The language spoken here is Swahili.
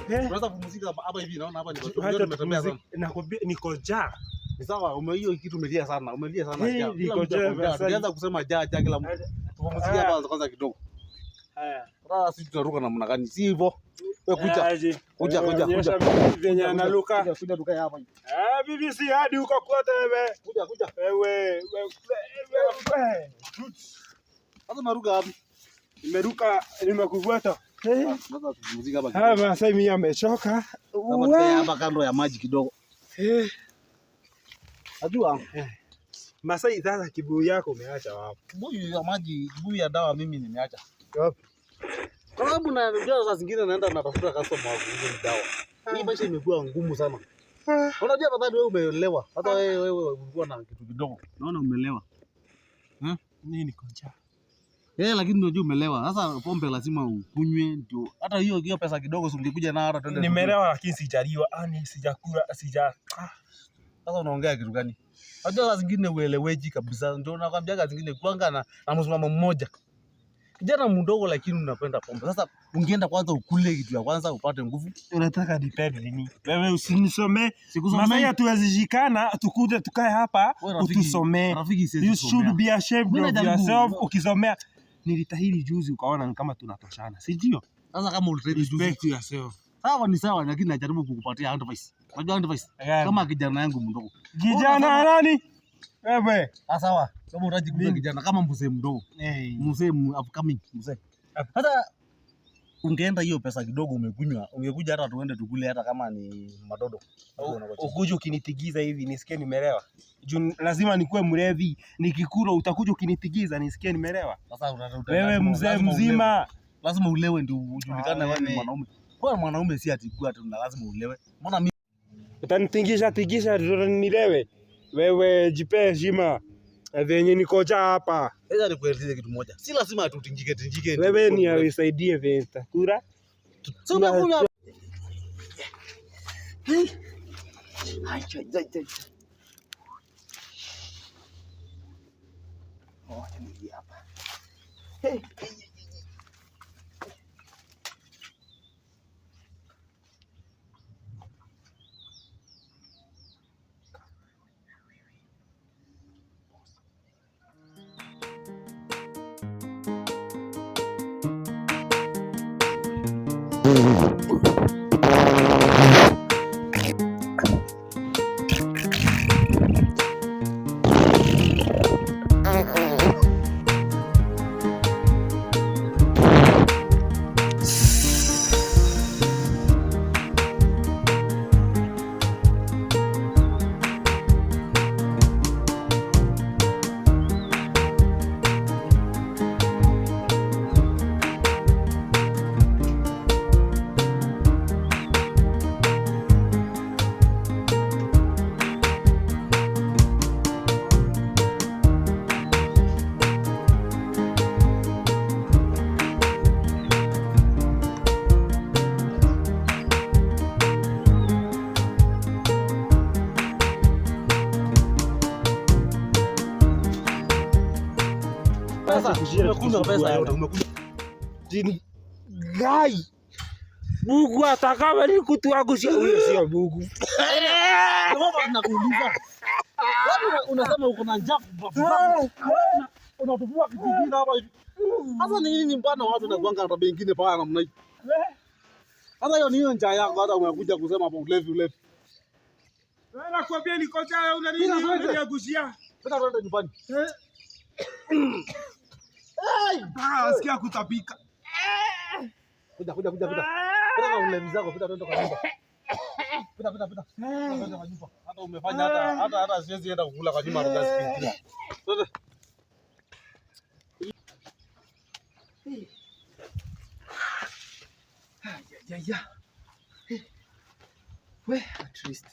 Eh. Unaweza kupumzika hapa hivi, naona hapa ni watu. Wacha Tumetembea sana. tupumzike. Nakwambia niko njaa. Ni sawa, hiyo kitu umelia sana. Umelia sana Hii njaa. Kila niko mtu njaa, ako njaa. Masai. Tukianza kusema njaa njaa kila mtu. Tupumzike Ah. hapa kwanza kidogo. Haya. Sasa sisi tunaruka namna gani? Si hivyo. Wewe kuja. Aje. Kuja, kuja, Onyesha kuja. venye analuka. Kuja, kuja tukae hapa. Ah, bibi si hadi huko kote wewe. Kuja, kuja. Wewe, wewe, wewe. Sasa unaruka wapi? Nimeruka, nimekufuata. Eh. Sasa tupumzike hapa Ah, kidogo. Masai mimi amechoka. Hapa tukae hapa kando ya maji kidogo. Eh. Najua Masai, sasa kibuyu yako umeacha wapi? kibuyu ya maji, kibuyu ya dawa mimi nimeacha. Wapi? Kwa sababu na unajua saa zingine naenda natafuta customer wa kuuza dawa. Hii maisha imekuwa ngumu sana. Unajua afadhali wewe umeelewa. Hata wewe ulikuwa na kitu kidogo. Naona umelewa. Mimi niko njaa. Eh, lakini unajua umelewa. Sasa pombe lazima ukunywe ndio. Hata hiyo hiyo pesa kidogo si ungekuja na hata twende. Nimelewa lakini sijaliwa, ani sijakula, sija ah. Sasa unaongea kitu gani? Unajua saa zingine ueleweji kabisa. Ndio nakwambia saa zingine kuanga na msimamo mmoja. Kijana mdogo lakini unapenda pombe. Sasa ungeenda kwanza ukule kitu ya kwanza upate nguvu. Unataka nipende nini? Wewe usinisomee. Sikusomei. Masai hatuwezi shikana, tukuje tukae hapa Wewe rafiki- utusomee. Rafiki siwezi You kusomea. should be ashamed Mimi of najaribu- yourself ukisomea. Nilitahiri juzi ukaona ni kama tunatoshana, si ndio? Sasa kama ulitahiri juzi. Respect yourself. Sawa ni sawa, lakini najaribu kukupatia advice. Unajua advice? Gani? Kama kijana yangu mdogo. Kijana nani? Wewe. Ah, sawa. Kama unataka kuwa Mimi. kijana kama mzee mdogo. Eh. Mzee upcoming mzee. Hata ungeenda hiyo pesa kidogo umekunywa, ungekuja hata tuende tukule hata kama ni madodo. Ukuje ukinitigiza hivi nisikie nimelewa. Juu lazima nikuwe mlevi, nikikula utakuja ukinitigiza nisikie nimelewa. Sasa Wewe lazima- mzee lazima ulewe. mzima. Lazima ulewe ndio ujulikane Ah, wewe ni wewe. mwanaume. Kwa mwanaume si ati kuwa ati na lazima ulewe. Mbona mimi Utanitingisha tingisha ndio nilewe. Wewe jipe heshima. Venye niko njaa hapa. sasa nikueleze kitu moja. Si lazima ati utingike tingike. ndio Wewe ukuwe ni mlevi. unisaidie venye nitakula. Si umekunywa. Pesa, umekunywa pesa yote, umekunywa. Jini gai. Mungu atakama ni kutuangushia huyo sio Mungu. Ndio maana nakuuliza. Wewe unasema uko na njaa. Unatupua kitu kingine hapa hivi. Sasa ni nini mbana watu na kuanga na tabia ingine paa namna hii? Sasa hiyo ni hiyo njaa yako hata umekuja kusema hapo ulevi ulevi. Wewe nakwambia niko njaa una nini? Unaniangushia. Pita tuende nyumbani. Ah, sikia kutapika. Kuja kuja kuja kuja. Pita na ulevi zako, pita tuende kwa nyumba. Pita pita pita. Pita tuende kwa nyumba. Hata umefanya hata siwezi enda kukula kwa nyumba hata siku ingine. Twende. Ya ya. We, at least.